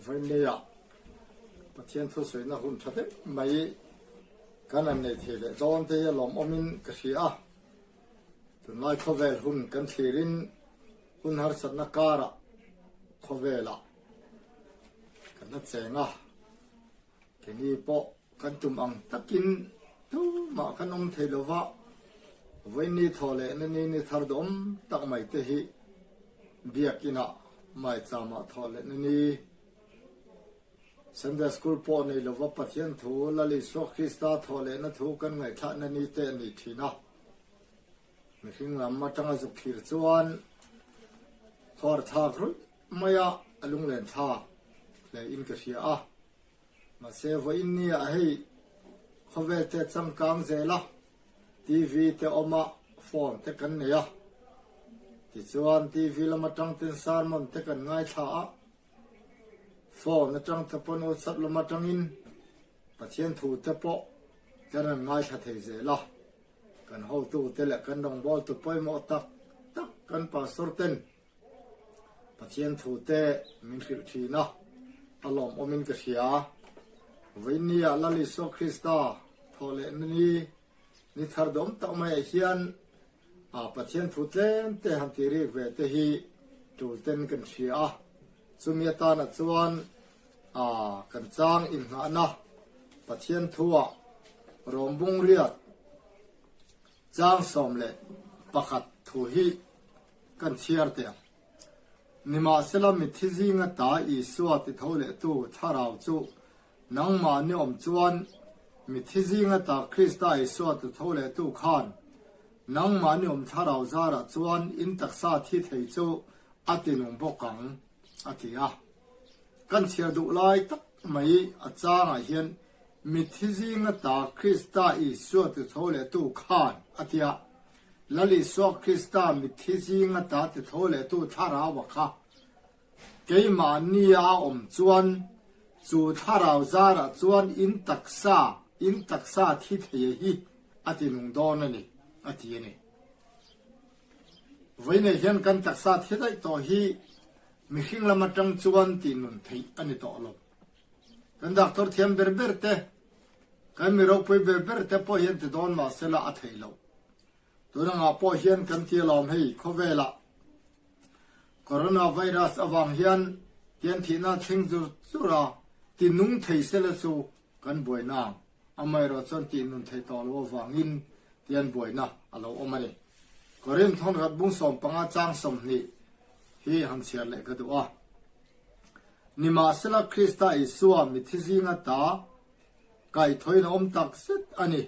Vawiinleia Pathian thusawina hun tha deuh mai kan han nei thei leh dawn te hi a lawmawmin ka hria a. Tunlai khawvel hun kan thlirin hun harsatna karah khawvelah kan la cheng a. Keini pawh kan tum ang takin tumah kan awm thei lo va, vawiinni thaw leh na ni ni thar duhawm tak mai te hi biakinah maichama thaw leh na ni Sunday School pawh nei lo va Pathian thu Lal Isua Krista thaw leh na thu kan ngaihthlah na ni te a ni thin a. Mihring lam atanga zuk thlir chuan khuar thlak ruih maia a lunglen thlak hle in ka hria a. Mahse vawiin nia hei khawvel te changkang zel a, TV te awm a, phone te kan nei a. Tichuan TV lam atang ten sermon te kan ngaithla a, phone atang te pawn WhatsApp lam atangin Pathian thu te pawh kan rawn ngaithla thei zel a. Kan hotu te leh kan rawngbawltu pawimawh tak tak kan pastor ten Pathian thu te min hrilh thin a, a lawmawmin ka hria. Vawiinnia Lal Isua Krista thawh leh na ni, ni thar dawm tak maiah hian a Pathian thu tlem te han ti rik ve te hi tul ten kan hria a. Chumi atana chuan a kan chang inngahna Pathian thua Rawmbung riat chang 11 thu hi kan chhiar teh ang. Nimahsela mitthi zinga ta Isua ti tho lehtu Thlarau chu nangmah ni awm chuan mitthi zinga ta Krista Isua ti tho lehtu khan nangmah ni awm Thlarau zarah chuan in taksa thi thei chu a ti nung bawk ang, a ti a. Kan chhiar duh lai tak mai a changah hian mitthi zinga ta Krista Isua ti tho lehtu khan a ti a. Lal Isua Krista mitthi zinga ta ti tho lehtu Thlarau a kha. Keimahni a awm chuan chu Thlarau zarah chuan in taksa, in taksa thi thei hi a ti nung dawn a ni, a ti a ni. Vawiinah hian kan taksa thi daih tawh hi mihring lam atang chuan tih nun theih a ni tawh lo. Kan doctor thiam ber ber te, kan mi ropui ber ber te pawh hian ti dawn mah sela a theih loh. Tun angah pawh hian kan ti alawm hei khawvelah Coronavirus avang hian tian thihna thleng zur zur a, ti nung thei sela chu kan buaina ang. Amaherawh chuan tih nun theih tawh loh avangin tian buaina a lo awm a ni. Korinth thawnrat bung 15 chang 20 hi han chhiar leh ka duh a. Nimahsela Krista Isua mithi zinga ta kaihthawin a awm tak zet a ni,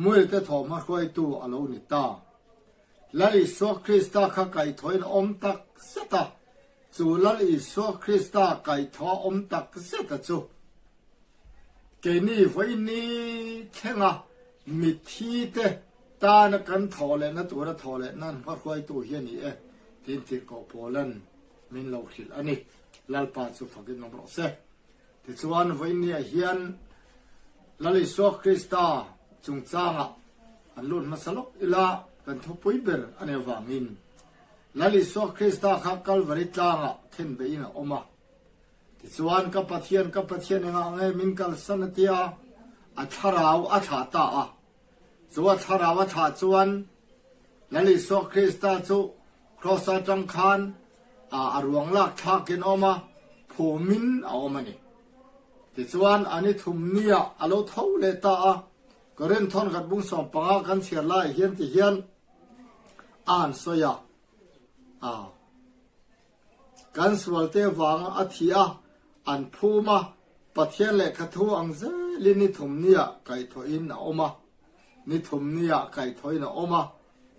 muilte thawhhma hruaitu a lo ni ta. Lal Isua Krista kha kaihthawin a awm tak zet a, chu Lal Isua Krista kaihthawh a awm tak zet a chu. Keini vawiini thlenga mithi te tana kan thawh lehna tura thawh leh nan hma hruaitu hi a ni e, tiin Tirhkoh Paulan min lo hrilh a ni. Lalpa chu fakin awm rawh se. Tichuan, vawiinniah hian Lal Isua Krista chungchangah an lut hmasa lawk ila kan thupui ber a nih avangin Lal Isua Krista kha Kalvari tlangah thenbeihin a awm a. Tichuan, Ka Pathian, ka Pathian engah nge min kalsan a tia a thlarau a thlah ta a. Chu a thlarau a thlah chuan Lal Isua Krista chu Kraws atang khan a ruang lak thlakin a awm a, phumin a awm a ni. Tichuan, a ni thum niah a lo tho leh ta a, Korinth thawnkhat bung 15 kan chhiar laiah hian ti hian a han sawi a, Kan sualte vanga a thi a, an phum a, Pathian lehkha thu ang zelin ni thum niah kaihthawhin a awm a. Ni thum niah kaihthawhin a awm a,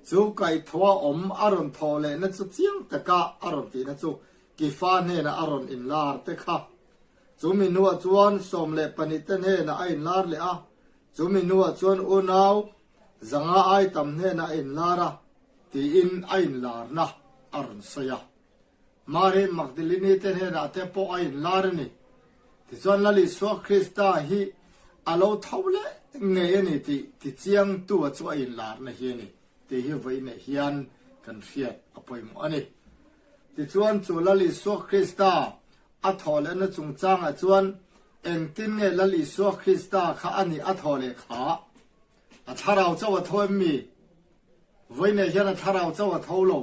chu kaihthawha awm a rawn thawh lehna chu chiang taka a rawn tihna chu Kifa hnenah a rawn inlar te kha. Chu mi hnuah chuan 12 te hnenah a inlar leh a, chu mi hnuah chuan unau 500 ai tam hnenah a inlar a, tiin a inlarna a rawn sawi a. Mary Magdalene te hnenah te pawh a inlar a ni. Tichuan Lal Isua Krista hi a lo tho leh ngei a ni tih tichiangtu a chu a inlarna hi a ni tih hi vawiinah hian kan hriat a pawimawh a ni. Tichuan chu Lal Isua Krista. A thawhlehna chungchangah chuan engtin nge Lal Isua Krista kha a nih a thawhleh kha? A thlarau chauh a tho em mi? Vawiinah hian a thlarau chauh a tho lo.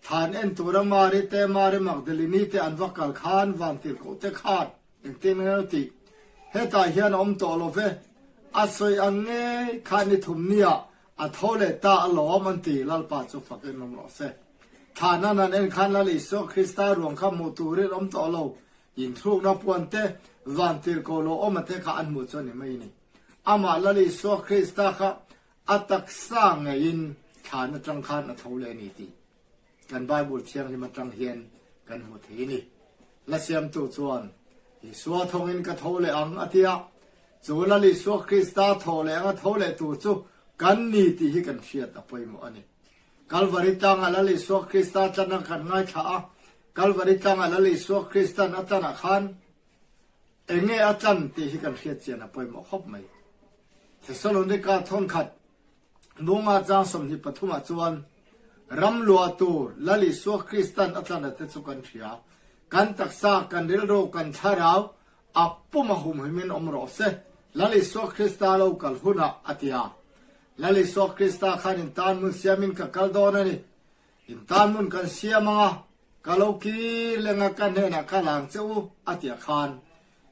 Thlan en tura Mari te, Mari Magdalini te an va kal khan vantirhkoh te khan engtin nge an tih? Hetah hian a awm tawh lo ve. A sawi ang ngei khan ni thum nia a tho leh ta alawm an ti, Lalpa chu fakin awm rawh se. Thlan an han en khan Lal Isua Krista ruang kha hmuh turin awm tawh lo, inthlukna puan te, vantirhkoh lo awma te kha an hmuh chu a ni mai a ni. Amah Lal Isua Krista kha A taksa ngeiin thlan atang khan a tho leh a ni tih kan Bible thianghlim atang hian kan hmu thei a ni. La siamtu chuan, Isua thawngin ka tho leh ang a ti a, chu Lal Isua Krista thaw leh anga tho leh tur chu kan ni tih hi kan hriat a pawimawh a ni. Kalvari tlangah Lal Isua Krista tlan a kan ngaithla a, Kalvari tlangah Lal Isua Kristan a tlanah khan enge a tlan tih hi kan hriat chian a pawimawh khawp mai. Thesalonika thawnkhat Bunga chang 23 ah chuan ram luah tur Lal Isua Kristan a tlan a te chu kan hria. Kan taksa, kan rilru, kan thlarau a pum a humhimin awm rawh se, Lal Isua Krista lo kal hunah a ti a. Lal Isua Krista khan in tan hmun siamin ka kal dawn a ni. In tan hmun kan siam ang a, ka lo kir leng a ka hnenah ka lang che u a ti a khan.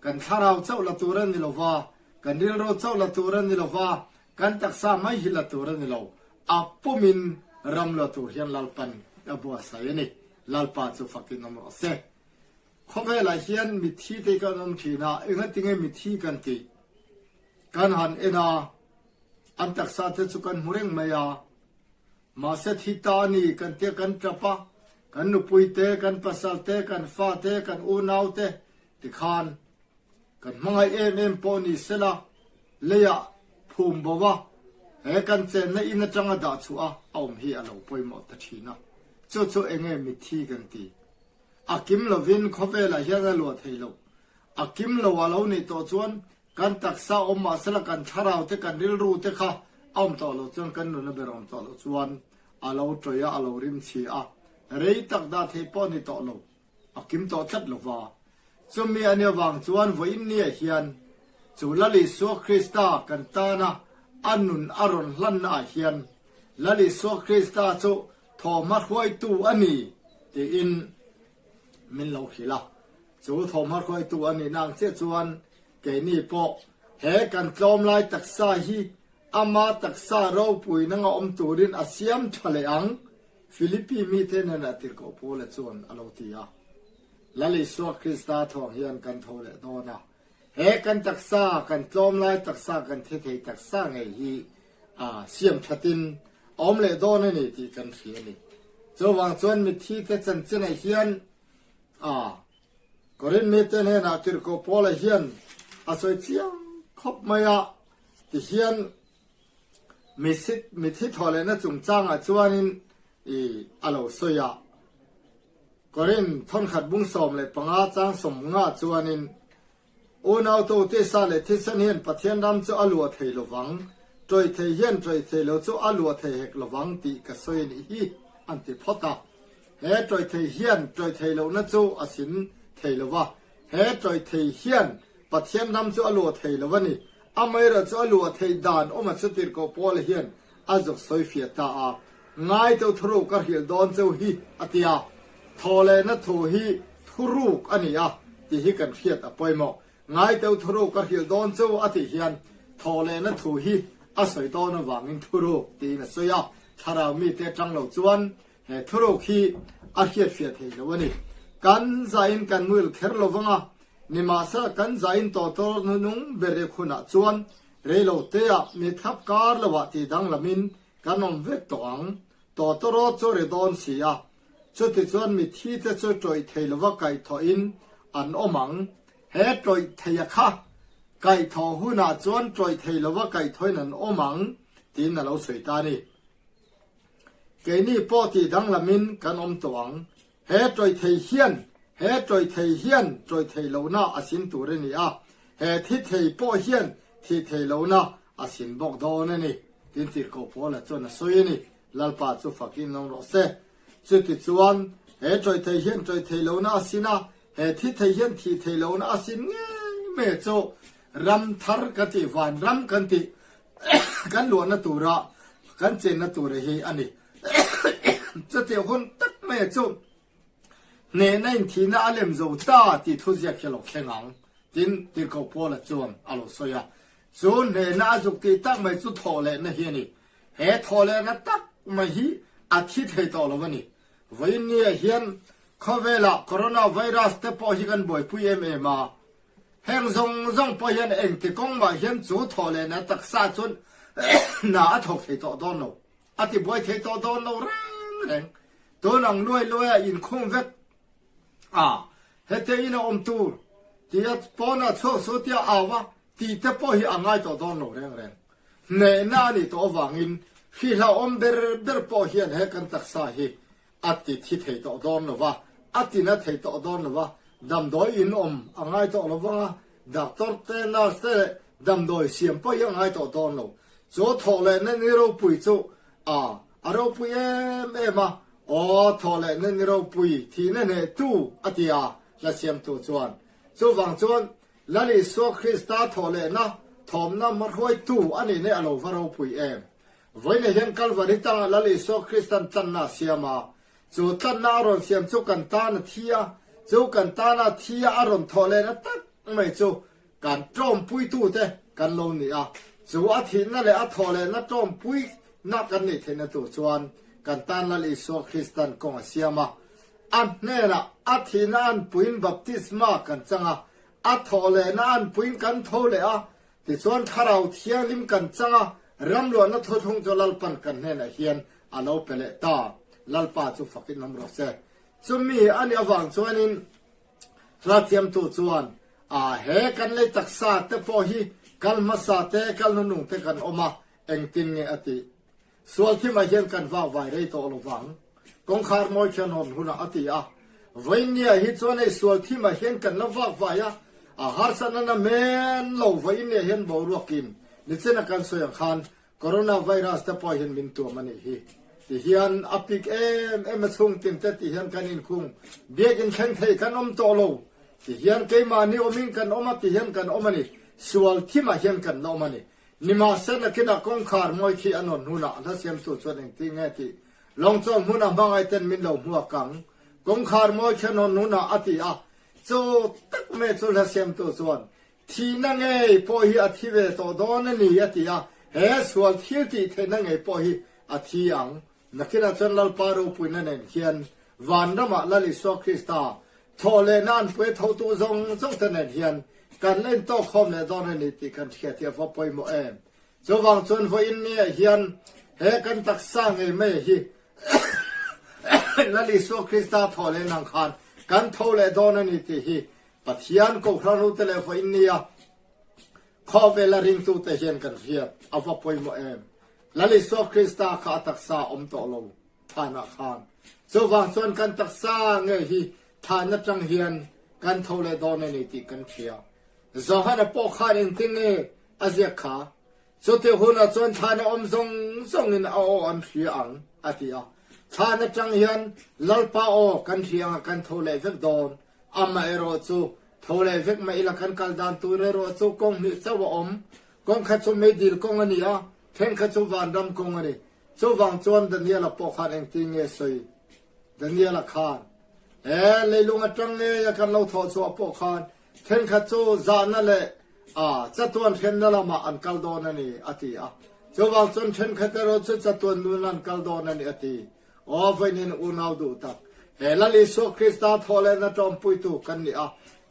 Kan thlarau chauh la tur a ni lo va, kan rilru chauh la tur a ni lo va, kan taksa mai hi la tur a ni lo. A pumin ram la tur hian Lalpan a buatsaih a ni. Lalpa chu fakin awm rawh se. Khawvelah hian mithi te kan awm thin a, engatinge mithi kan tih? Kan han en a, an taksa te chu kan hmu reng mai a. Mahse thi ta a ni kan tia kan tap a, kan nupui te, kan pasal te, kan fa te, kan unau te, Tikhan, kan hmangaih em em pawh ni sela, leiah phum bo a, he kan chenna in atanga dah chhuah a a awm hi a lo pawimawh ta thin a. Chu chu enge mitthi kan ti? A kim lovin khawvelah hian a luah thei lo. A kim lo a lo nih tawh chuan kan taksa awm mah sela kan thlarau te kan rilru te kha a awm tawh loh chuan kan nuna ber a awm tawh loh chuan a lo tawih a, a lo rimchhi a, rei tak dah theih pawh ni tawh lo. A kim tawh tlat lo va. Chumi a nia vang chuan vawiin niah hian chu Lal Isua Krista kan tana a nun a rawn hlannaah hian Lal Isua Krista chu thawhhma hruaitu a ni tiin min lo hrilh a. Chu thawhhma hruaitu a nihna ang chiah chuan keini pawh he kan tlawm lai taksa hi ama taksa ropui nanga awm turin a siam tha leh ang Philippi mite hnenah tirhkoh Paula chuan a lo ti a, Lal Isua Krista thawng hian kan tho leh dawn a, he kan taksa, kan tlawm lai taksa, kan thi thei taksa ngei hi siam thatin a awm leh dawn a ni tih kan hria a ni. Chuvang chuan mitthi te chanchinah hian Korinth mite hnenah tirhkoh Paula hian a sawi chiang khawp mai a, tihian Mithi thawhlehna chungchangah chuanin i a lo sawi a. Korinth thawnkhat bung 15 chang 50 chuanin, Unautu tisa leh thisen hian Pathian ram chu a luah thei lovang, ṭawih thei hian ṭawih thei lo chu a luah thei hek lovang tih ka sawi a nih hi, an ti phawt a. He ṭawih thei hian ṭawih thei lohna chu a sin thei lo va, he ṭawih thei hian Pathian ram chu a luah thei lo a ni. Amaherawh chu a luah theih dan awm a chutirhkoh Paula hian a zuk sawi fiah ta a, Ngai teu thuruk ka hrilh dawn cheu hi a ti a, thawhlehna thu hi thuruk a ni a tih hi kan hriat a pawimawh. Ngai teu thuruk ka hrilh dawn cheu a tih hian thawhlehna thu hi a sawi dawn avangin thuruk tiin a sawi a, thlarau mite atang lo chuan he thuruk hi a hriat fiah thei lo a ni. Kan zain kan muil kher lo vang a, Nimahsela kan zain tawtawr hnunung ber rek hunah chuan reilo teah mi thap kar loah tih danglamin kan awm vek tawh ang. Tawtawrawt chu ri dawn si a, chutichuan mithi te chu tawih thei lova kaihthawhin an awm ang. He tawih theia kha kaihthawh hunah chuan tawih thei lova kaihthawhin an awm ang tiin a lo sawi ta a ni. Keini pawh tih danglamin kan awm tawh ang. He tawih thei hian, he tawih thei hian tawih theih lohna a sin tur a ni a, he thi thei pawh hian thih theih lohna a sin bawk dawn a ni, tin tirhkoh Paula chuan a sawi a ni. Lalpa chu fakin awm rawh se. Chutichuan, he tawih thei hian tawih theih lohna a sin a, He thi thei hian thih theih lohna a sim ngei mai chu ram thar kan tih, vanram kan tih kan luahna tura kan chenna tura hi a ni. Chutiang hun tak mai chu hnehna in thihna a lem zo ta tih thuziak hi a lo thleng ang, tin Tirhkoh Paula chuan a lo sawi a. Chu hnehna a zuk tih tak mai chu thawhlehna hi a ni. He thawhlehna tak mai hi a thi thei tawh lo a ni. Vawiinniah hian khawvelah coronavirus te pawh hi kan buaipui em em a, heng zawng zawng pawh hian engti kawng mah hian chu thawhlehna taksa chuan hna a thawk thei tawh dawn lo, a ti buai thei tawh dawn lo reng reng. Tun ang luai luaia inkhung vek a, hete in a awm tur tia pawnah chhuak su tia au a tih te pawh hi a ngai tawh dawn lo reng reng. Hnehna a nih tawh avangin hrihlauhawm ber ber pawh hian he kan taksa hi a ti thi thei tawh dawn lo va, a ti na thei tawh dawn lo va, damdawi in awm a ngai tawh lo vang a, doctor te, nurse te leh damdawi siam pawh hi a ngai tawh dawn lo. Chu thawh lehna ni ropui chu a a ropui em em a, aw thawh lehna ni ropui thihna hnehtu a ti a, hla siamtu chuan. Chuvang chuan Lal Isua Krista thawhlehna thawmna hmahruaitu a nih nei a lo va ropui em? Vawiinah hian Kalvari tangah Lal Isua Kristan tlanna a siam a. Chu tlanna a rawn siam chu kan tan a thi a, chu kan tana thi a a rawn thawhlehna tak mai chu kan tawmpuitute kan lo ni a. Chu a thihna leh a thawhlehna tawmpuina kan neih theihna tur chuan kan tan Lal Isua Kristan kawng a siam a. A hnenah a thihna anpuiin baptisma kan chang a, a thawh lehna anpuiin kan tho leh a, tichuan Thlarau Thianghlim kan chang a, ramluahna thuthlung chu Lalpan kan hnenah hian a lo pe leh ta. Lalpa chu fakin awm rawh se. Chumi a nih avang chuanin hla thiamtu chuan, A he kan lei taksa te pawh hi kal hmasa te, kal hnunung te kan awm a, engtin nge a tih? Sual thimah hian kan vak vai rei tawh lo vang. Kawngkhar mawi thian hawn hunah a ti a. Vawiinniah hi chuan hei sual thimah hian kan la vak vai a, a harsatna na men lo vawiinniah hian boruakin nichina kan sawi ang khan Coronavirus te pawh hian min tuam a nih hi. Ti hian a pik em em a chhungtin te ti hian kan inkhung biakinn thleng thei kan awm tawh lo. Ti hian keimahni awmin kan awm a ti hian kan awm a ni. Sual thimah hian kan la awm a ni. Nimahse nakinah kawngkhar mawi khi a nawn hunah hla siamtu chuan engti nge tih lawngchaw hmuna hmangaihten min lo hmuak ang. Kawngkhar mawi khi a nawn hunah a ti a, chu tak mai chu hla siamtu chuan thihna ngei pawh hi a thi ve tawh dawn a ni a ti a, he sual thil tih theihna ngei pawh hi a thi ang. Nakinah chuan Lalpa ropuina nen hian vanramah Lal Isua Krista thawh lehna an pui thotu zawng zawng te nen hian kan la intawk khawm leh dawn a ni tih kan hriat hi a va pawimawh em. Chuvang chuan vawiin niah hian he kan taksa ngei mai hi Lal Isua Krista thawh leh nang khan kan tho leh dawn a ni tih hi Pathian Kohhran rute leh vawiin nia khawvela ringtute hian kan hriat a va pawimawh em. Lal Isua Krista kha a taksa a awm tawh lo thanah khan. Chuvang chuan kan taksa ngei hi than atang hian kan tho leh dawn a ni tih kan hria. Johana pawh khan engtin nge a ziak kha? Chutih hunah chuan thlan a awm zawng zawngin a aw an hria ang, a ti a. Thlan atang hian Lalpa aw kan hria anga kan tho leh vek dawn. Amaherawh chu tho leh vek mah ila kan kal dan tur erawh chu kawng hnih chauh a awm. Kawng khat chu meidil kawng a ni a, thenkhat chu vanram kawng a ni. Chuvang chuan Daniela pawh khan engtin nge sawi? Daniela khan, He leilung atang ngeia kan lo thawh chhuah pawh khan thenkhat chu zahna leh a chatuan hremna lamah an kal dawn a ni, a ti a. Chuvang chuan thenkhat erawh chu chatuan nunna an kal dawn a ni, a ti. Aw, vawiin unau duh tak, he Lal Isua Krista thawhlehna ṭawmpuitu kan ni a,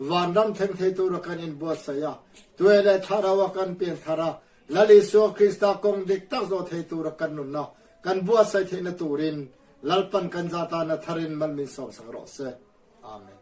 vanram thleng thei tura kan inbuatsaih a, tue leh thlarau a kan pian thar a, Lal Isua Krista kawng dik tak zawh thei tura kan nunna kan buatsaih theihna turin Lalpan kan za tana tharin mal min sawmsak rawh se. Amen.